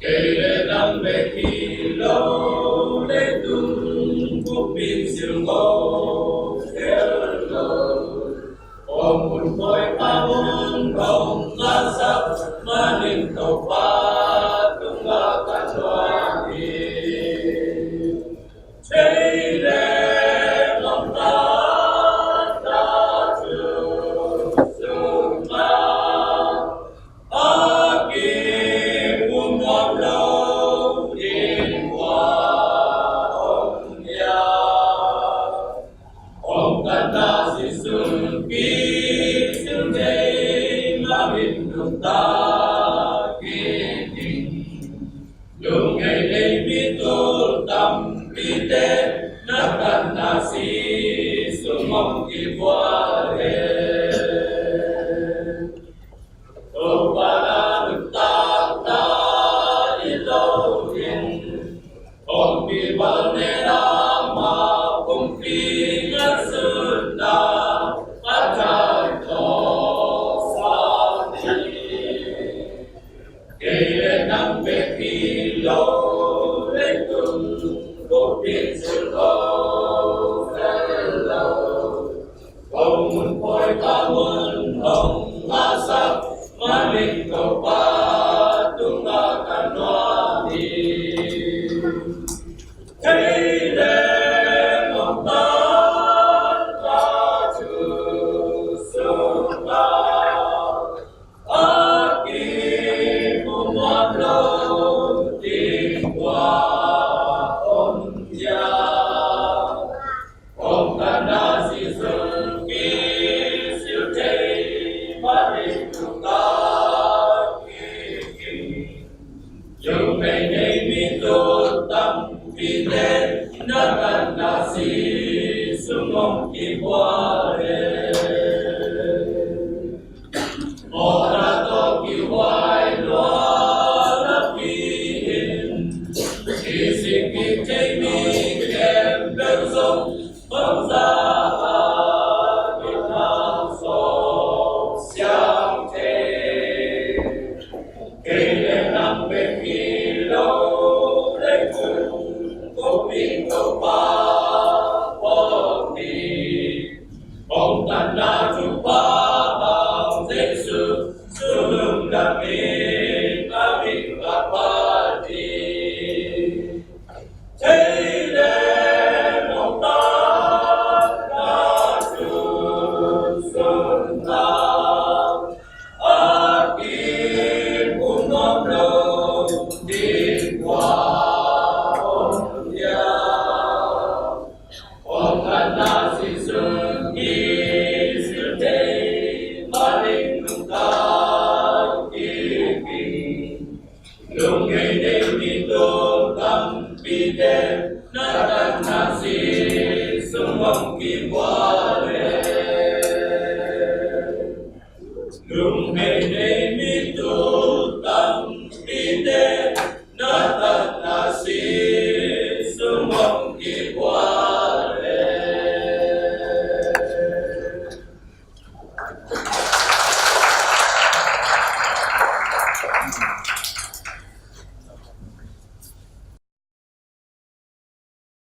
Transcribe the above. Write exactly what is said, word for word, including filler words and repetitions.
Kei le nang bek hi lo, leitung bup in zil ngol zel lo. Kong hun poi kha mun kong ngahsak manin Topa tungah ka nuam hi. Thei le mong ta ta tu sung ma. A ki pu muam lo ding kua om ya. Om ka ta si sung ki sung dei ma min nung ta ki ding. Lung ngei nei mi tul tampi te na kan na si sung om ki bua le. Topa na nuntakna i lo in, kongpi bal nena ma kongpi na sunna a tai tawh sa ni. Kei le nang bek hi lo, leitung bup in zil lo zel lo. Kong hun poi kha mun kong ngahsak manin Topa tungah ka nuam hi. Thei le mong ta ta tu sung ma. A ki pu muam lo ding kua om ya. Om ka na si sung ki sung dei ma min nung ta ki ding. Lung ngei nei mi tul tampi te na kan na si sung om ki bua le. Mawhna tawh kihuai lua lampi in, kisik kik thei mi khempeuh zong bangzah a kithang sawm siang thei. Kei le nang bek hi lo, leitung bup in Topa pawlpi. Kong tanna thupha hang Jesu, zu lungdam in a min ka phat hi. Thei le mawh tanna thu sun hang, a kikum nuam lo ding kua om hiam? Kong tanna si sung ki sil thei ma ding nungta kik in. Lung ngei nei mi tul tampi te na tanna si sung om ki bua le. Lung ngei nei mi tul tampi te na tanna si sung om ki bua le.